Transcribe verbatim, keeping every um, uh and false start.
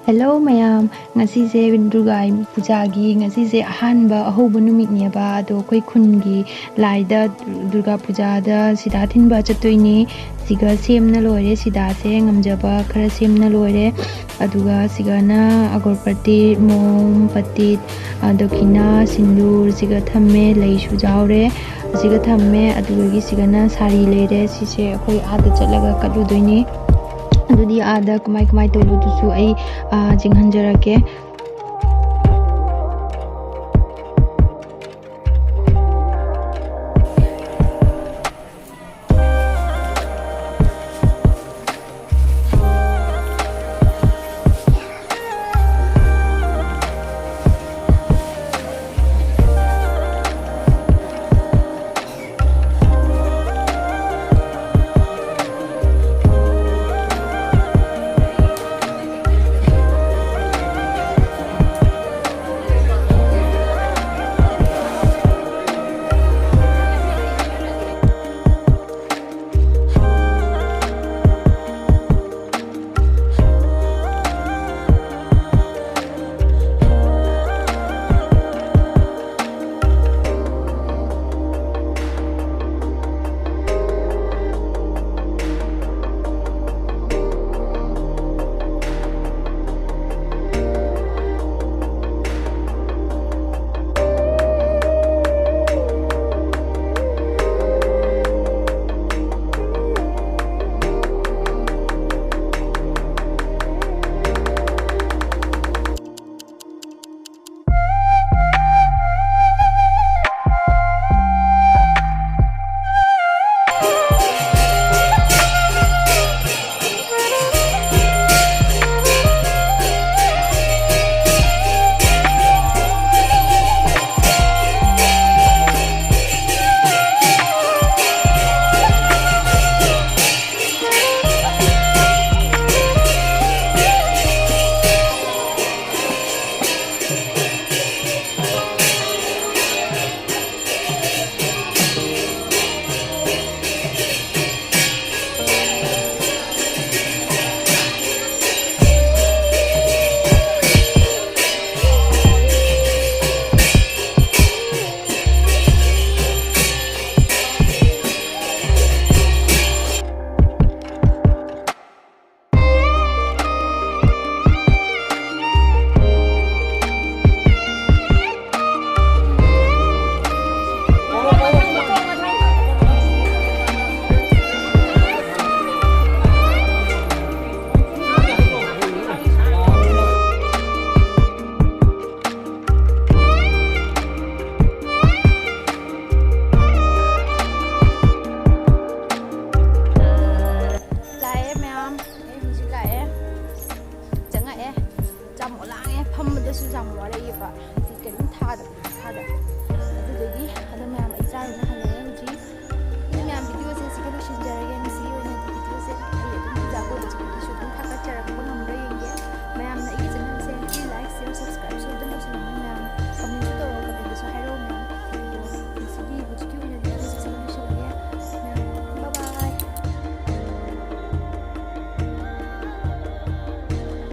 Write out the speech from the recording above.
Hello ꯃꯌꯥꯝ, ꯉꯁꯤꯁꯦ ꯗꯨꯔꯒꯥ ꯄꯨꯖꯥꯒꯤ, ꯉꯁꯤꯁꯦ ꯑꯍꯥꯟꯕ ꯑꯍꯧꯕ ꯅꯨꯃꯤꯠꯅꯦꯕ꯫ ꯑꯗꯣ ꯑꯩꯈꯣꯏ ꯈꯨꯟꯒꯤ ꯂꯥꯏꯗ, ꯗꯨꯔꯒꯥ ꯄꯨꯖꯥꯗ ꯁꯤꯗꯥ ꯊꯤꯟꯕ ꯆꯠꯇꯣꯏꯅꯦ꯫ ꯁꯤꯒ ꯁꯦꯝꯅ ꯂꯣꯏꯔꯦ, ꯁꯤꯗꯥꯁꯦ ꯉꯝꯖꯕ ꯈꯔ ꯁꯦꯝꯅ ꯂꯣꯏꯔꯦ꯫ ꯑꯗꯨꯒ ꯁꯤꯒꯅ ꯑꯒꯔꯕꯇꯤ, ꯃꯣꯝ, ꯄꯇꯤꯠ, ꯑ, ꯗꯈꯤꯅꯥ, ꯁꯤꯟꯗꯨꯔ ꯁꯤꯒ ꯊꯝꯃꯦ, ꯂꯩꯁꯨ ꯌꯥꯎꯔꯦ꯫ ꯑꯁꯤꯒ ꯊꯝꯃꯦ꯫ ꯑꯗꯨꯗꯒꯤ ꯁꯤꯒꯅ ꯁꯥꯔꯤ ꯂꯩꯔꯦ꯫ ꯁꯤꯁꯦ ꯑꯩꯈꯣꯏ ꯑꯥꯗ ꯆꯠꯂꯒ ꯀꯠꯂꯨꯗꯣꯏꯅꯤ꯫ ꯑꯗꯨꯗꯤ ꯑꯥꯗ ꯀꯃꯥꯏ ꯀꯃꯥꯏ ꯇꯧꯔꯤꯅꯣꯗꯨꯁꯨ ꯑꯩ, ꯑ, ꯌꯦꯡꯍꯟꯖꯔꯛꯀꯦ꯫